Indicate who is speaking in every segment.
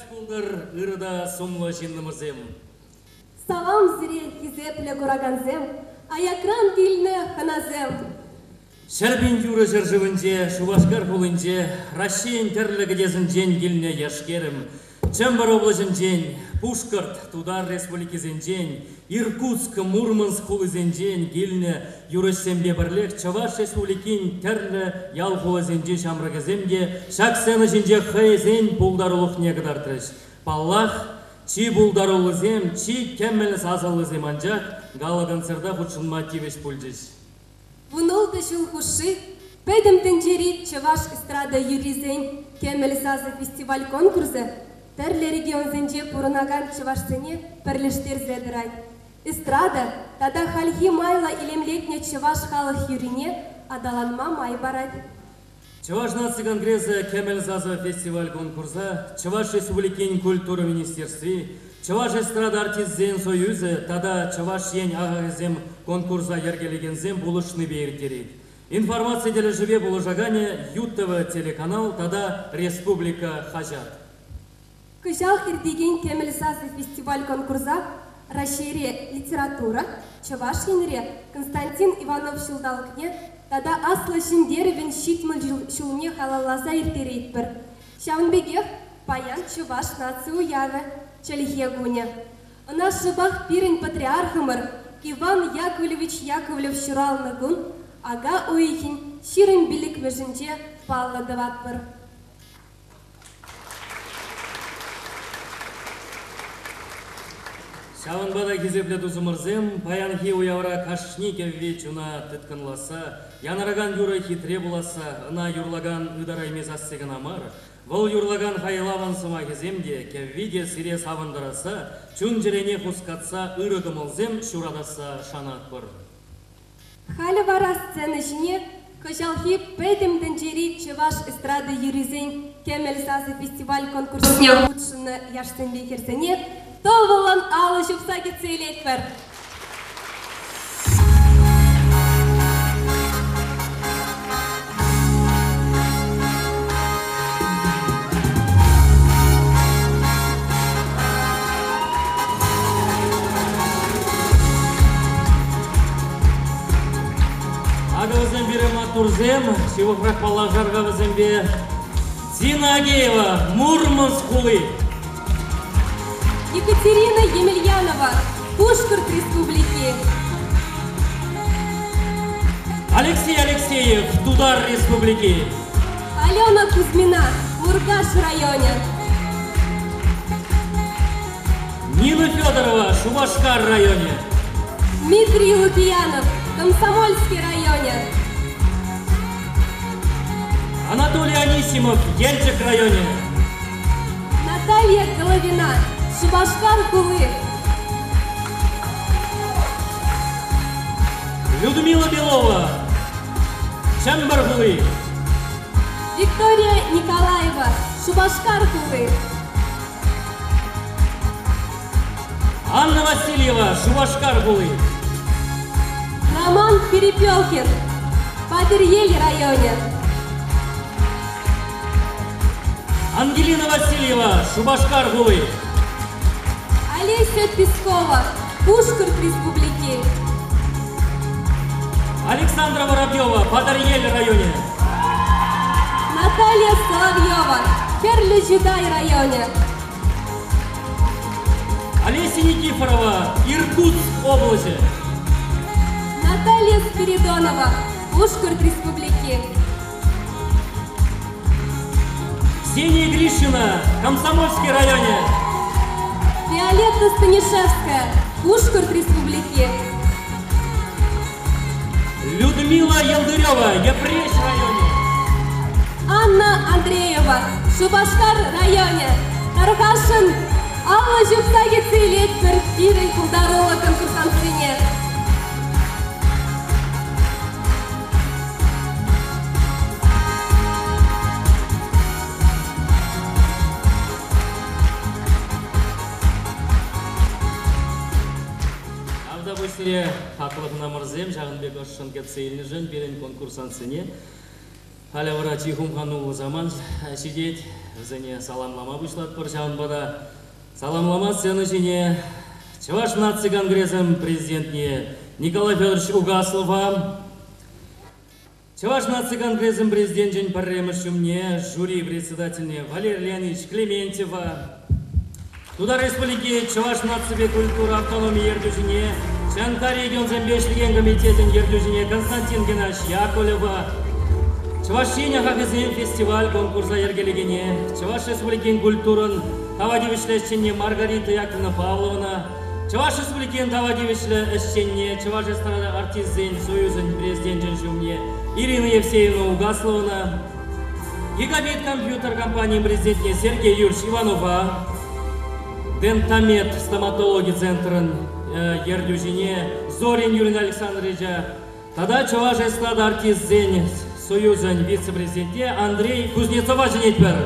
Speaker 1: пултӑр, ырӑ та сумлӑ ҫыннӑмӑрсем!
Speaker 2: Салам сире, хисеплӗ куракансем, аякран килнӗ хӑнасем!
Speaker 1: 100 000 юрӑ ҫӗршывӗнче, Шупашкар хулинче, Раҫҫейӗн тӗрлӗ кӗтесӗнчен килнӗ яш-кӗрӗм, Чӗмпӗр облаҫӗнчен, Пушкӑрт, Тутар республикисенчен, Иркутск, Мурманск хулисенчен килнӗ юрӑҫсемпе пӗрлех Чӑваш Республикин тӗрлӗ ял-хуласенчи ҫамрӑкӗсем те ҫак сцена ҫинче хӑйсен пултарулӑхне кӑтартрӗҫ. Паллах, чи пултаруллисем, чи кӗмӗл сасӑллисем анчах гала-концерта хутшӑнма тивӗҫ пулчӗҫ.
Speaker 2: 16 ҫул хушши Пӗтӗм тӗнчери чӑваш эстрада юррисен «Кӗмӗл сасӑ» фестиваль-конкурсӗ тӗрлӗ регионсенче пурӑнакан чӑвашсене пӗрлештерсе тӑрать. Эстрада тата хальхи майлӑ илемлетнӗ чӑваш халӑх юррине аталанма май парать.
Speaker 1: Чӑваш наци конгресӗ «Кӗмӗл сасӑ» фестиваль-конкурса Чӑваш Республикин культура министерстви, Чӑваш эстрада артистсен союзӗ тата Чӑваш Ен ахахӗсем конкурса йӗркелекенсем пулӑшнипе ирттерет. Информаци тӗлӗшӗпе пулӑшаканӗ ЮТВ телеканал тата Республика хаҫат.
Speaker 2: Кӑҫал иртекен «Кӗмӗл сасӑ» фестиваль-конкурса Раҫҫейре литература, Чӑваш Енре Константин Иванов ҫулталӑкне тата Аслӑ Ҫӗнтерӗвӗн 70 ҫулне халалласа ирттеретпӗр. Ҫавӑн пекех паян Чӑваш наци уявӗ, Чӗлхе кунӗ. Ӑна шӑпах пирӗн патриархӑмӑр Иван Яковлевич Яковлев ҫуралнӑ кун ака уйӑхӗн 25-мӗшӗнче паллӑ тӑватпӑр.
Speaker 1: Ҫавӑнпа та, хисеплӗ тусӑмӑрсем, паянхи уявра кашни кӗвви чуна тыткӑнласса, янӑракан юрӑ хитре пуласса, ӑна юрлакан ытарайми сасси кӑна мар, вӑл юрлакан хайлавӑн сӑмахӗсем те, кӗвви те сире савӑнтарасса, чун-чӗрене хускатса ырӑ кӑмӑлсем ҫуратасса шанатпӑр.
Speaker 2: Халӗ вара сцена ҫине кӑҫалхи Пӗтӗм тӗнчери чӑваш эстрада юррисен «Кӗмӗл сасӑ» фестиваль-конкурсне хутшӑннӑ яшсемпе хӗрсене тӑвӑллӑн алӑ ҫупса кӗтсе илетпӗр.
Speaker 1: Акӑ вӗсем пире маттурсем, ҫывӑхрах паллашар-ха вӗсемпе. Зина Агеева, Мурманск хули.
Speaker 2: Екатерина Емельянова, Пушкӑрт Республики.
Speaker 1: Алексей Алексеев, Тутар Республики.
Speaker 2: Алена Кузьмина, Муркаш районӗ.
Speaker 1: Нина Федорова, Шупашкар районӗ.
Speaker 2: Дмитрий Лукиянов, Комсомольски районӗ.
Speaker 1: Анатолий Анисимов, Елчӗк районӗ.
Speaker 2: Наталья Головина, Шупашкар хули.
Speaker 1: Людмила Белова, Чӗмпӗр хули.
Speaker 2: Виктория Николаева, Шупашкар хули.
Speaker 1: Анна Васильева, Шупашкар хули.
Speaker 2: Роман Перепелкин, Патӑрьел районӗ.
Speaker 1: Ангелина Васильева, Шупашкар хули.
Speaker 2: Олеся Пескова, Пушкӑрт Республики.
Speaker 1: Александра Воробьева, Патӑрьел районӗ.
Speaker 2: Наталья Соловьева, Хӗрлӗ Чутай районӗ.
Speaker 1: Олеся Никифорова, Иркутск облаҫӗ.
Speaker 2: Наталья Спиридонова, Пушкӑрт Республики.
Speaker 1: Ксения Гришина, Комсомольски районӗ.
Speaker 2: Виолетта Станишевская, Пушкӑрт Республики.
Speaker 1: Людмила Елдырева, Йӗпреҫ районӗ.
Speaker 2: Анна Андреева, Шупашкар районӗ. Тархасшӑн, алӑ ҫупса кӗтсе илетпӗр пирӗн пултаруллӑ конкурсантсене.
Speaker 1: Тавтапуҫ сире, хаклӑ хӑнамӑрсем, ҫакӑн пек ӑшшӑн кӗтсе илнӗшӗн пирӗн конкурсантсене. Халӗ вара чи хумхануллӑ самант ҫитет. Вӗсене саламлама пуҫлатпӑр. Ҫавӑнпа та саламлама сцена ҫине Чӑваш наци конгресӗн президентне Николай Федорович Угаслова, Чӑваш наци конгресӗн президенчӗн пӗрремӗш ҫумне жюри председательне Валерий Леонидович Клементьева, Тутар Республики Чӑваш наципе культура автономи ертӳҫине, Чанта регионсемпе ӗҫлекен комитетӗн ертӳҫине Константин Геннадьевич Яковлева, Чӑваш Ен ахахӗсем фестиваль-конкурса йӗркелекене, Чӑваш Республикин культурӑн тава тивӗҫлӗ ӗҫченне Маргарита Яковлевна Павлована, Чӑваш Республикин тава тивӗҫлӗ ӗҫченне, Чӑваш эстрада артистсен союзӗн президенчӗн ҫумне Ирина Евсеевна Угаслована, Гигабит компьютер компанийӗн президентне Сергей Юрьевич Иванова, Дентамед стоматологи центрӗн ертӳҫине Зорин Юрий Александровича тата Чӑваш эстрада артистсен союзӗн вице-президентне Андрей Кузнецова чӗнетпӗр.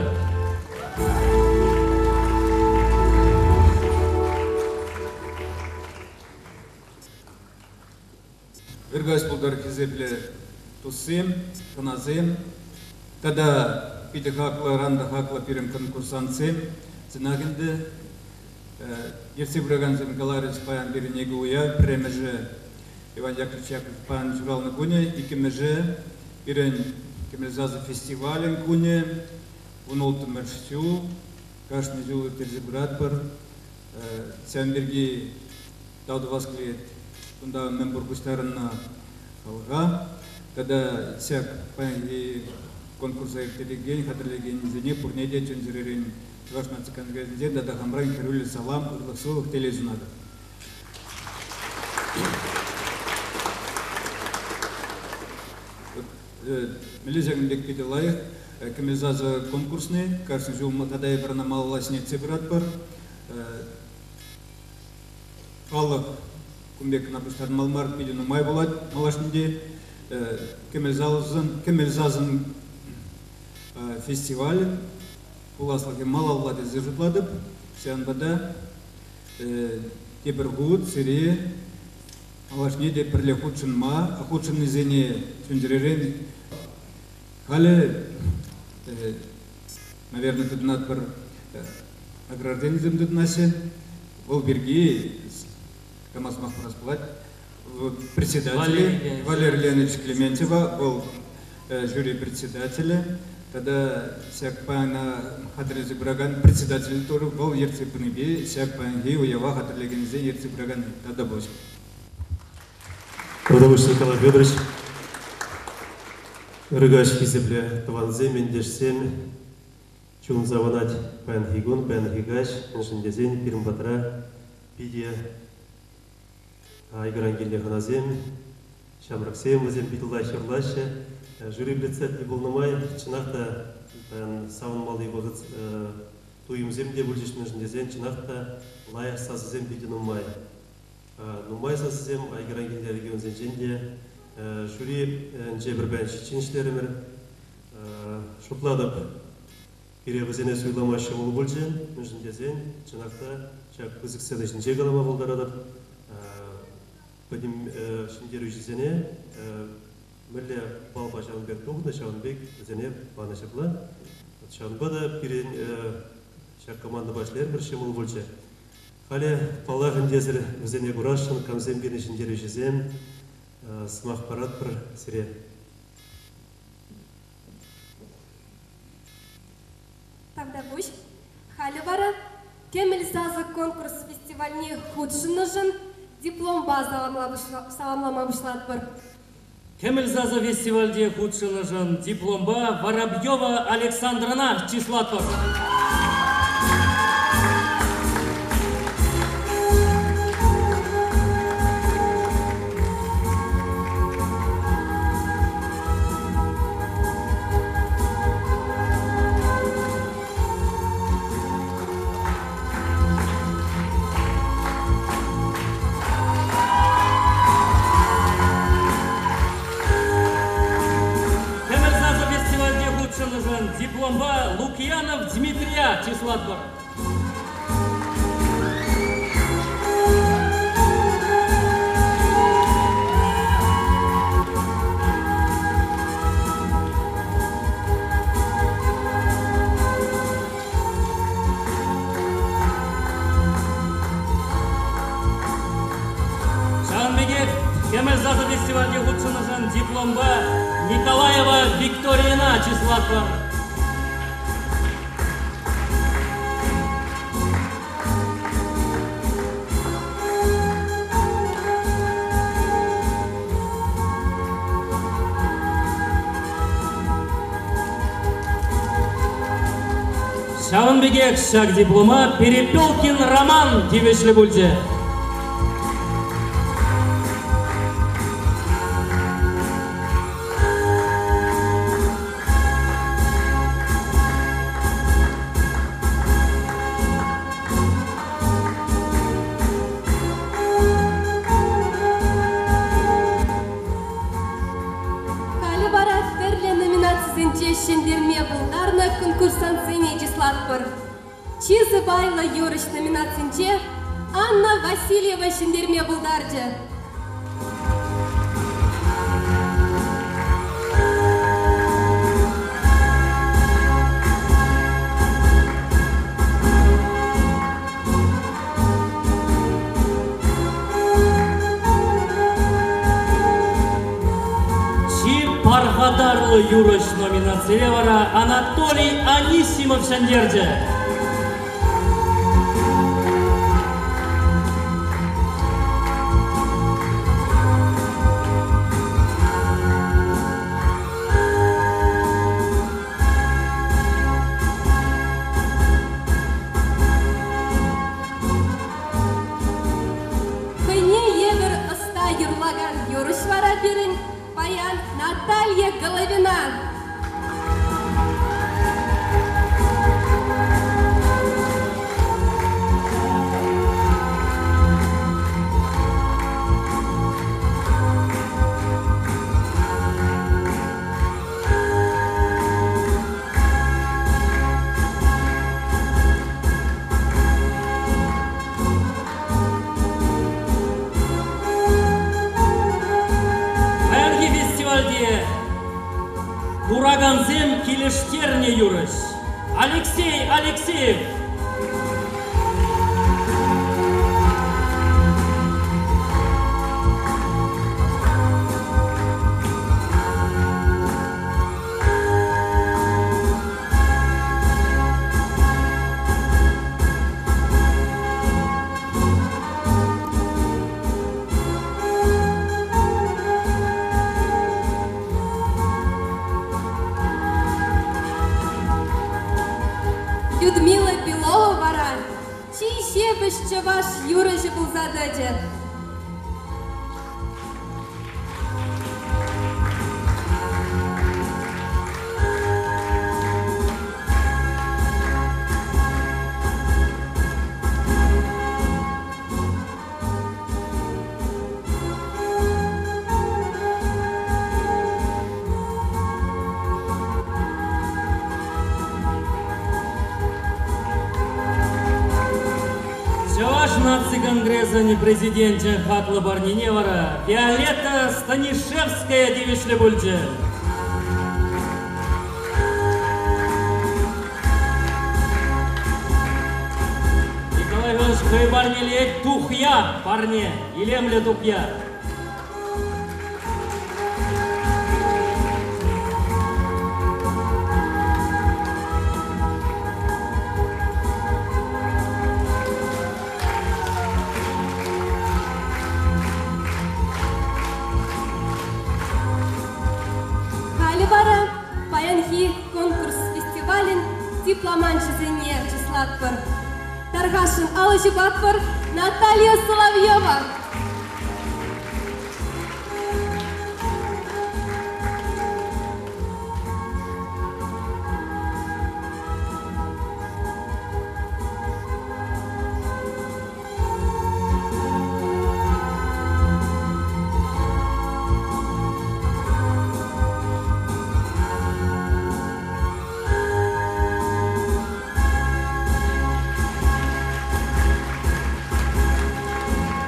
Speaker 3: Ыркаҫ пултӑр, хисеплӗ туссем, хӑнасем тата питӗ хаклӑ, ыран та хаклӑ пирӗн конкурсантсем. Чӑнах ӗнтӗ, ертсе пыракансем каларӗҫ, паян пирӗн икӗ уяв. Пӗрремӗшӗ Иван Яковлевич Яковлевпан ҫуралнӑ кунӗ, иккӗмӗшӗ пирӗн Кӗмӗл сасӑ фестивалӗн кунӗ, 16-мӗш ҫул. Кашни ҫул ирттерсе пыратпӑр. Ҫавӑн пирки тав тӑвас килет. Кунта мӗн пур пуҫтарӑннӑ халӑха тата ҫак паянхи конкурса ирттерекен, хатӗрлекенсене пурне те чун-чӗререн Чӑваш наци конгресӗнчен тата хамран хӗрӳллӗ салам, ырлӑх-сывлӑх, телей сунатӑп. Мӗнле ҫакӑн пек питӗ лайӑх кӗмӗл сасӑ конкурсне кашни ҫул тата эпир ӑна малалла ҫӗнетсе пыратпӑр. Халӑх кун пек кӑна пуҫтарӑнмалла мар, питӗ нумай пулать малашне те. Кӗмӗл сасӑн, кӗмӗл сасӑн фестивалӗн пуласлӑхӗ малалла тесе шутлатӑп. Ҫавӑнпа та тепӗр хут сире малашне те пӗрле хутшӑнма, хутшӑннисене чун-чӗререн халӗ, наверное, тытӑнатпӑр, аграрсем тытӑнаҫҫӗ. Вӑл пирки кама сӑмах парас пулать. Председатель Валерий Леонидович Клементьева, вӑл жюри председателӗ тата ҫак паяна хатӗрлесе пыракан председатель турӗ, вӑл ертсе пынипе ҫак паянхи уява хатӗрлекенсен ертсе пыракан тата пуҫ.
Speaker 4: Ырӑ Николай Федорович, ырӑ каҫ хисеплӗ тӑвансем, ентешсем. Чун савӑнать паянхи кун, паянхи каҫ, мӗншӗн тесен пирӗн патра питӗ айкӑран килнӗ хӑнасем, ҫамрӑксем, вӗсем питӗ лайӑх юрлаҫҫӗ. Жюри председателӗ пулнӑ май, чӑнах та паян савӑнмалли вӑхӑт туйӑмсем те пулчӗҫ, мӗншӗн тесен чӑнах та лайӑх сасӑсем питӗ нумай. Нумай сасӑсем айкӑран килнӗ регионсенчен те. Жюри пӗр паян ҫиччӗн ӗҫлерӗмӗр. Шутлатӑп, пире вӗсене суйлама ҫӑмӑл пулчӗ, мӗншӗн тесен, чӑнах та, ҫак пысӑк сцена ҫинче калама пултаратӑп. Пӗтӗм ҫӗнтерӳҫӗсене мӗнле балпа ҫавӑн пек тухнӑ, ҫавӑн пек вӗсене панӑ ҫапла. Ҫавӑнпа та пирӗн ҫак командӑпа ӗҫлерӗмӗр, ҫӑмӑл пулчӗ. Халӗ, паллах ӗнтӗ, эсир вӗсене курасшӑн, камсем пирӗн ҫӗнтерӳҫӗсем, сӑмах паратпӑр сире.
Speaker 2: Тавтапуҫ. Халӗ вара Кӗмӗл сасӑ конкурс фестивальне хутшӑннӑшӑн дипломпа саламлама пуҫлатпӑр.
Speaker 1: Кӗмӗл сасӑ фестивальте хутшӑннӑшӑн дипломпа Воробьева Александрӑна чыслатпӑр. Кӗмӗл сасӑ фестивальте хутшӑннӑшӑн дипломпа Лукьянов Дмитрия. фестивальте хутшӑннӑшӑн дипломпа Николаева Викторийӑна чыслатпӑр. Ҫавӑн пекех ҫак диплома Перепелкин Роман тивӗҫлӗ пулчӗ.
Speaker 2: Халӗ вара тӗрлӗ номинацисенче ҫӗнтерме пултарнӑ конкурсантсене чыслатпӑр. Чи сӑпайлӑ юрӑҫ номинацинче Анна Васильева ҫӗнтерме пултарчӗ.
Speaker 1: Чи пархатарлӑ юрӑҫ номинацире вара Анатолий Анисимов ҫӗнтерчӗ.
Speaker 2: Хӑйне евӗр ӑста юрлакан юрӑҫ вара пирӗн паян Наталья Головина.
Speaker 1: Паянхи фестивальте куракансем килӗштернӗ юрӑҫ Алексей Алексеев.
Speaker 2: Людмила Белова вара чи ҫепӗҫ чӑваш юрӑҫӗ пулса тӑчӗ.
Speaker 1: Чӑваш наци конгресӗн президенчӗ хаклӑ парнине вара Виолетта Станишевская тивӗҫлӗ пулчӗ. Николай Иванович хӑй парнелет тухья парне, илемлӗ тухья.
Speaker 2: Халӗ вара паянхи конкурс фестивалӗн дипломанчӗсене чыслатпӑр. Тархасшӑн алӑ ҫупатпӑр Наталья Соловьева.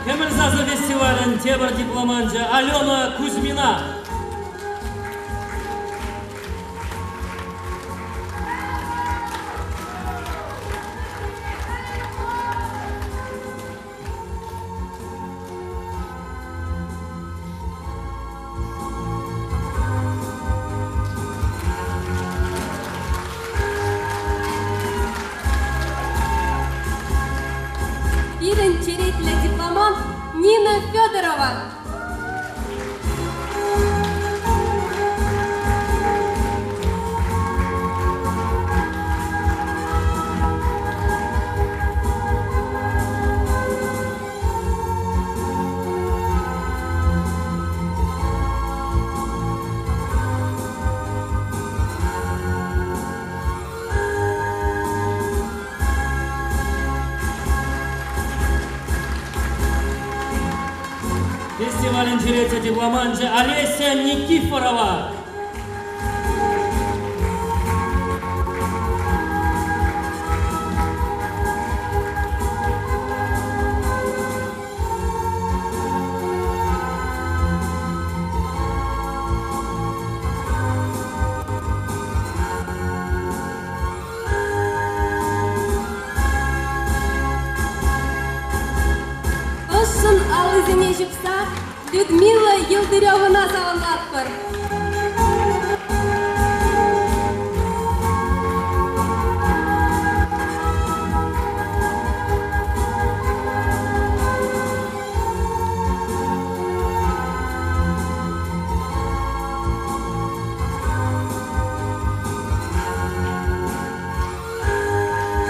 Speaker 1: Кӗмӗл сасӑ фестивалӗн тепӗр дипломанчӗ Алена Кузьмина.
Speaker 2: Нина Федорова.
Speaker 1: Фестивалӗн черетлӗ дипломанчӗ Олеся Никифорова.
Speaker 2: Ӑшшӑн аллисене ҫупса Людмила Йылдыревӑна саламлатпӑр.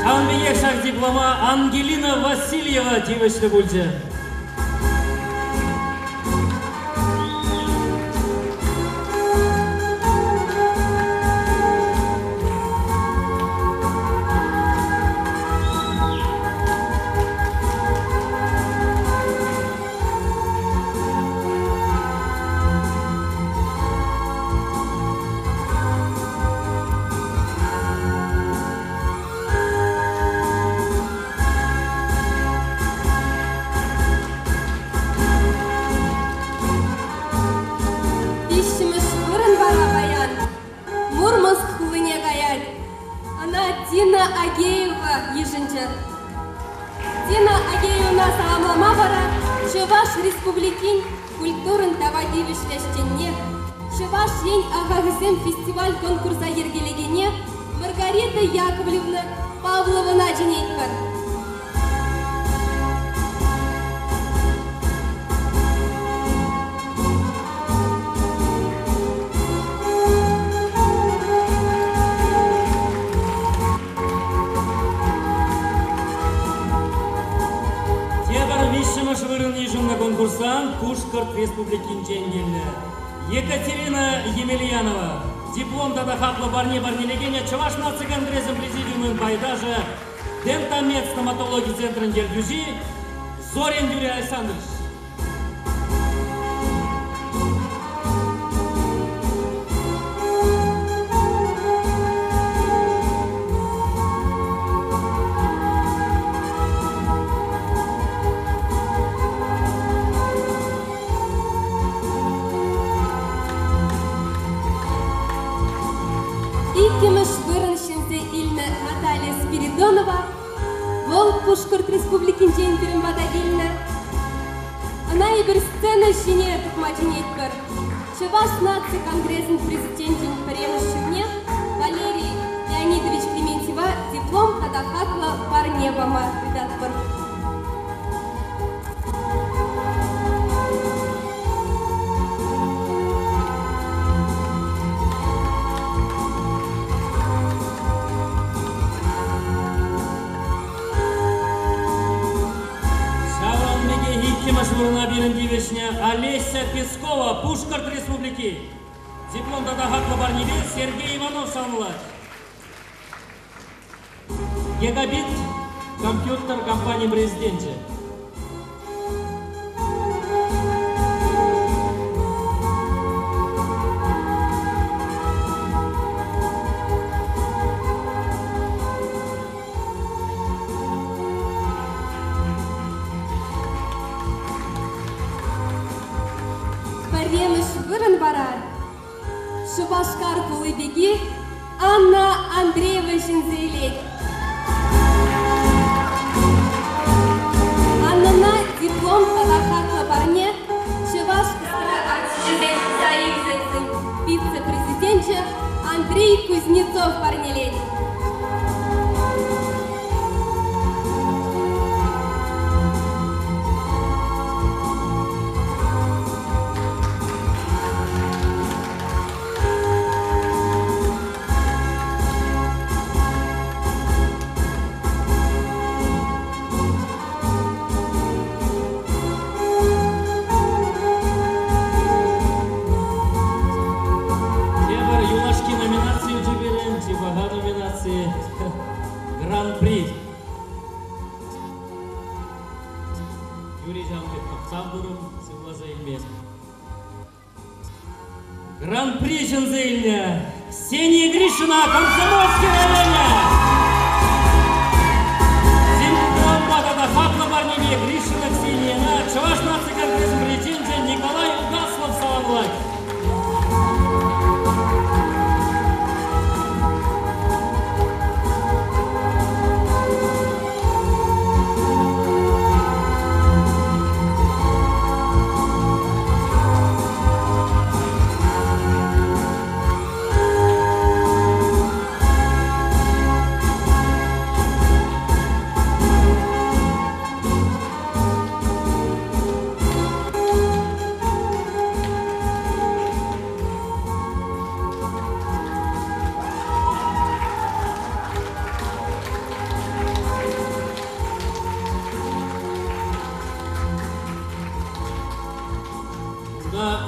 Speaker 1: Ҫавӑн пекех ҫак диплома Ангелина Васильева тивӗҫлӗ пулчӗ.
Speaker 2: Виҫҫӗмӗш вырӑн вара паян Мурманск хулине каять. Ӑна Дина Агеева йышӑнчӗ. Дина Агеевӑна саламлама вара Чӑваш Республикин культурӑн тава тивӗҫлӗ ӗҫченне, Чӑваш Ен ахахӗсем фестиваль-конкурса йӗркелекене Маргарита Яковлевна Павловӑна чӗнетпӗр.
Speaker 1: Тепӗр виҫҫӗмӗш вырӑн йышӑннӑ конкурсант Пушкӑрт Республикинчен килнӗ. Екатерина Емельянова. Диплом тата хаклӑ парне парнелекенӗ Чӑваш наци конгресӗн президиумӗн пайташӗ, Дентамед стоматологи центрӗн ертӳҫи Зорин Юрий Александрович.
Speaker 2: Иккӗмӗш вырӑн ҫӗнсе илнӗ Наталья Спиридонова. Вӑл Пушкӑрт Республикинчен пирӗн пата килнӗ. Ӑна эпир сцена ҫине тухма чӗнетпӗр. Чӑваш наци конгресӗн президенчӗн пӗрремӗш ҫумне Валерий Леонидович Клементьева диплом тата хаклӑ парне пама ыйтатпӑр.
Speaker 1: Ҫавӑн пекех иккӗмӗш вырӑна пирӗн тивӗҫнӗ Олеся Пескова, Пушкӑрт Республики. Диплом тата хаклӑ парнепе Сергей Иванов саламлать. Гегабит компьютер компани президенчӗ.
Speaker 2: Пӗрремӗш вырӑн вара Шупашкар хули пики Анна Андреева ҫӗнсе илет. Аннӑна диплом тата хаклӑ парне Чӑваш эстрада артисчӗсен союзӗн вице-президенчӗ Андрей Кузнецов парнелет.
Speaker 1: Юри ҫавӑн пек тӑхтав турӑм сывласа илме. Гран-при ҫӗнсе илнӗ Ксения Гришина Комсомольски районӗ! Дипломпа тата хаклӑ парнене Гришина Ксенияна Чӑваш наци конгресӗн президенчӗ Николай Угаслов саламлать. Унта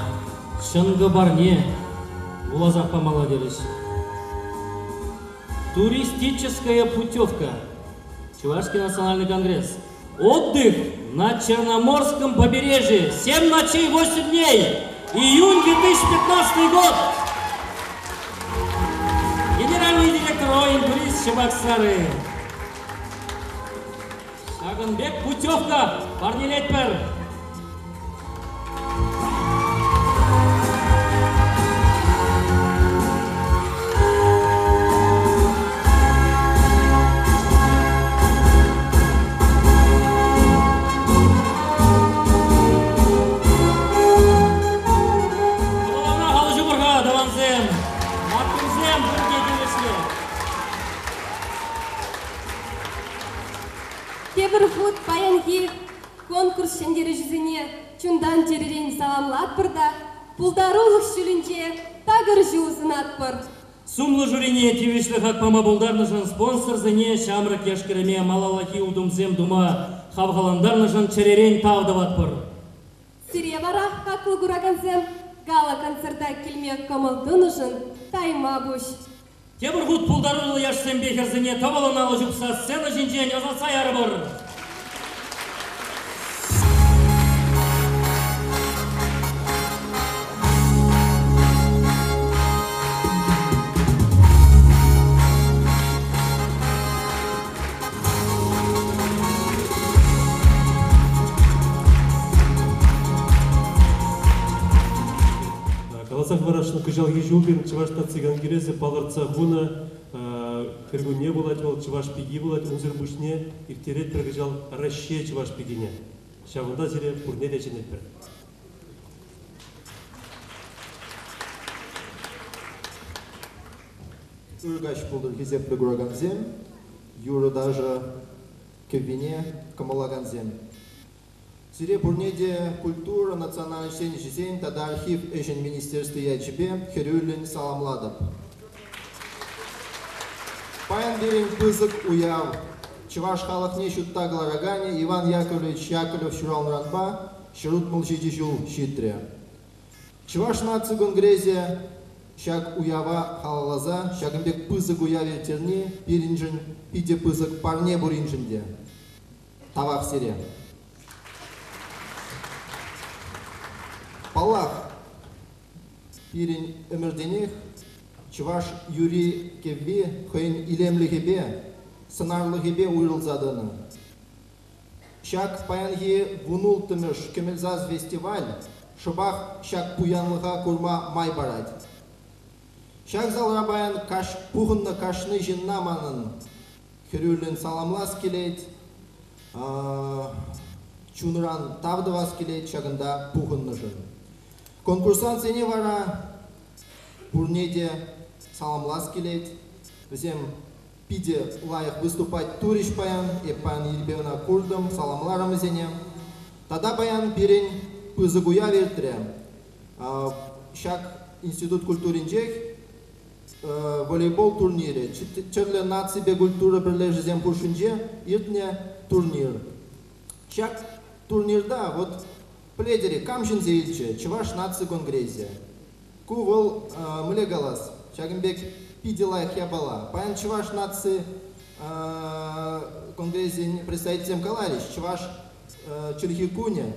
Speaker 1: чӑнкӑ парне вуласах памалла терӗҫ. Туристическая путевка. Чувашский национальный конгресс. Отдых на Черноморском побережье. 7 ночей, 8 дней. Июнь 2015 год. Генеральный директор ОИН Турист Чебоксары. Ҫакӑн пек путевка парнелетпӗр. Тӑвана халӑ ҫупӑр-ха, тӑвансем! Маттурсем пурте тивӗҫлӗ.
Speaker 2: Тепӗр хут паянхи конкурс ҫӗнтерӳҫисене чунтан-чӗререн саламлатпӑр та пултарулӑх ҫулӗнче такӑр ҫул сунатпӑр.
Speaker 1: Сумлӑ жюрине тивӗҫлӗ хак пама пултарнӑшӑн спонсорсене ҫамрӑк яш-кӗрӗме малаллахи утӑмсем тума хавхалантарнӑшӑн чӗререн тав тӑватпӑр.
Speaker 2: Сире вара, хаклӑ куракансем, гала-концерта килме кӑмӑл тунӑшӑн тайма пуҫ.
Speaker 1: Тепӗр хут пултаруллӑ яшсемпе хӗрсене тӑвӑллӑн алӑ ҫупса сцена ҫинчен ӑсатса ярӑпӑр.
Speaker 4: Каласа хӑварасшӑн, кӑҫалхи ҫул пирӗн Чӑваш наци конгресӗ палӑртса хунӑ кӗркунне пулать вӑл, чӑваш пики пулать. Унсӑр пуҫне ирттеретпӗр кӑҫал Раҫҫей чӑваш пикине. Ҫавӑнта сире пурне те чӗнетпӗр.
Speaker 5: Ыр каҫ пултӑр, хисеплӗ куракансем, юрӑ-ташӑ кӗввине кӑмӑллакансем. Сире пурне те культура, национальноҫсен ӗҫӗсен тата архив ӗҫӗн министерстви ячӗпе хӗрӳллӗн саламлатӑп. Паян пирӗн пысӑк уяв. Чӑваш халӑхне ҫутта кӑлараканӗ Иван Яковлевич Яковлев ҫуралнӑранпа 167 ҫул ҫитрӗ. Чӑваш наци конгресӗ ҫак уява халалласа ҫакӑн пек пысӑк уяв ирттерни пирӗншӗн питӗ пысӑк парне пуриншӗн те. Тавах сире. Паллах, пирӗн ӗмӗртенех чӑваш юрри кӗвви хӑйӗн илемлӗхӗпе, сӑнарлӑхӗпе уйрӑлса тӑнӑ. Ҫак паянхи вунулттӑмӗш Кӗмӗл сас фестиваль шӑпах ҫак пуянлӑха курма май парать. Ҫак залра паян пухӑннӑ кашни ҫынна манӑн хӗрӳллӗн саламлас килет, чунран тав тӑвас килет ҫакӑнта пухӑннӑшӑн. Конкурсантсене вара пурне те саламлас килет. Вӗсем питӗ лайӑх выступать турӗҫ паян. Эп паян ирпе ӑна куртӑм, саламларӑм вӗсене. Тата паян пирӗн пысӑк уяв иртрӗ. Ҫак институт культуринчех волейбол турнирӗ, тӗрлӗ наципе культура пӗрлешӗсем хушшинче иртнӗ турнир. Ҫак турнирта вот пӗлетӗр-и, кам ҫӗнсе илчӗ? Чӑваш наци конгресӗ. Ку вӑл, мӗнле калас, ҫакӑн пек питӗ лайӑх япала. Паян Чӑваш наци конгресӗн представителӗсем каларӗҫ, чӑваш чӗлхи кунӗ,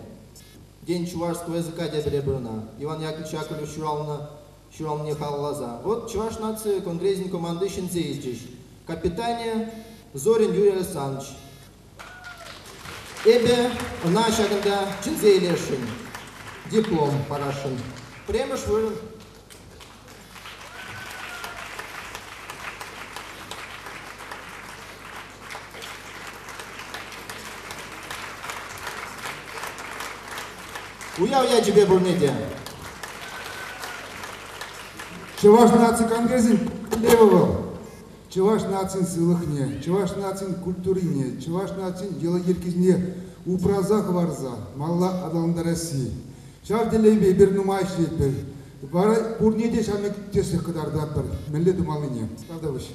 Speaker 5: День чувашского языка тетӗр эпир ӑна, Иван Яковлевич Яковлев ҫуралнӑ ҫуралнине халалласа. Вот Чӑваш наци конгресӗн команди ҫӗнсе илчӗҫ. Капитанӗ Зорин Юрий Александрович. Эпӗ ӑна ҫакӑнта чӗнсе илесшӗн, диплом парасшӑн. Пӗрремӗш вырӑн. Уяв ячӗпе пурне те.
Speaker 6: Чӑваш наци конгресӗн тӗллевӗ вӑл чӑваш нацин сывлӑхне, чӑваш нацин культурине, чӑваш нацин йӑли-йӗркисене упраса хӑварса малалла аталантарасси. Ҫав тӗллевпе эпир нумай ӗҫлетпӗр. Вара пурне те ҫав пек тӗслӗх кӑтартатпӑр, мӗнле тумаллине. Тавтапуҫ.